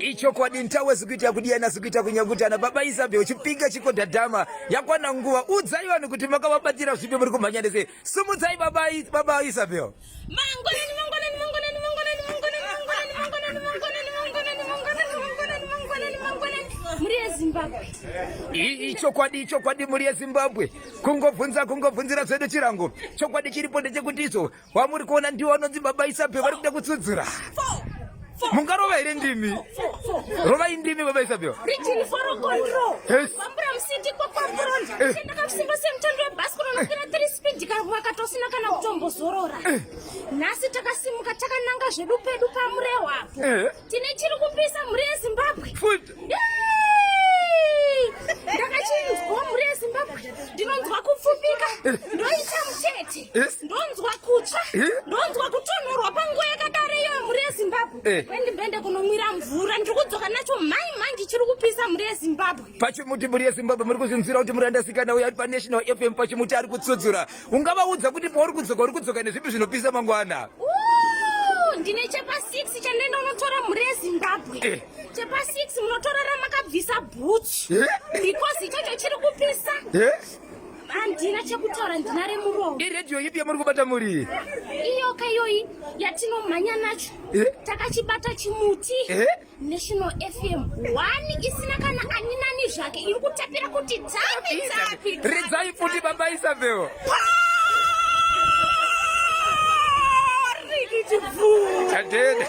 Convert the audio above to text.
Ichokwadi ntawe zikuita kudiyana zikuita kunyangutana. Baba Isabel chipinga chikodhadhama yakwana nguva. Udzai vanhu kuti makavabatira zvipi muri kumhanya nese. Sumudzai baba, baba Isabel. Mangwanani, mangwanani, mangwanani, mangwanani, mangwanani, mangwanani, mangwanani, mangwanani, mangwanani, mangwanani, mangwanani, mangwanani. Mhuri yeZimbabwe. Ichokwadi, ichokwadi mhuri yeZimbabwe. Kungobvunza kungobvunzira zvedu chirango. Chokwadi chiripo ndechekuti izvo wamuri kuona ndiwo vanonzi baba Isabel vari kuda kutsudzura. Mungarova here ndimi? Rovai ndimi baba Isabel. Region 4 control. Yes. Kwambura musiti kwakwamburonda. Eh. Ndakasimba semutando webhasikoro unokwira 3 speed kana vakatosina kana kutombozorora. Nhasi takasimuka takananga zvedu pedu paMurehwa apo. Eh. Tine chiri kupisa mhuri yeZimbabwe. Food. Yay! Ndakachinzwa mhuri yeZimbabwe. Ndinonzwa kupfupika. Ndoita mutete. Yes. Ndonzwa kutsva. Eh. Ndonzwa kutonhorwa panguva yakadaro iyoyo mhuri yeZimbabwe. Eh. Kwendibende kunomwira mvura. Ndiri kudzoka nacho mhai manje chiri kupisa mhuri yeZimbabwe. Pachimuti mhuri yeZimbabwe muri kuzvinzwira kuti murandasikana uyo ari paNational FM pachimuti ari kutsudzura. Ungavaudza kuti pauri kudzoka uri kudzoka nezvipi zvinopisa mangwana? Ooh, ndine chepa 6 chandaenda unotora mhuri yeZimbabwe. Eh. Chepa 6 munotora ramakabvisa bhutsu. Eh? Because ichocho chiri kupisa. Eh? Handina chekutaura, ndina remuromo. Iredhiyo ipi yamuri kubata muri? Iyo kaiyoyi yatinomhanya nacho. Eh? Takachibata chimuti. Eh? National FM 1 isina kana ani nani zvake iri kutapira kuti tapi tapi. Ridzai futi baba Isabel. Rikiti bvuu. Tatenda.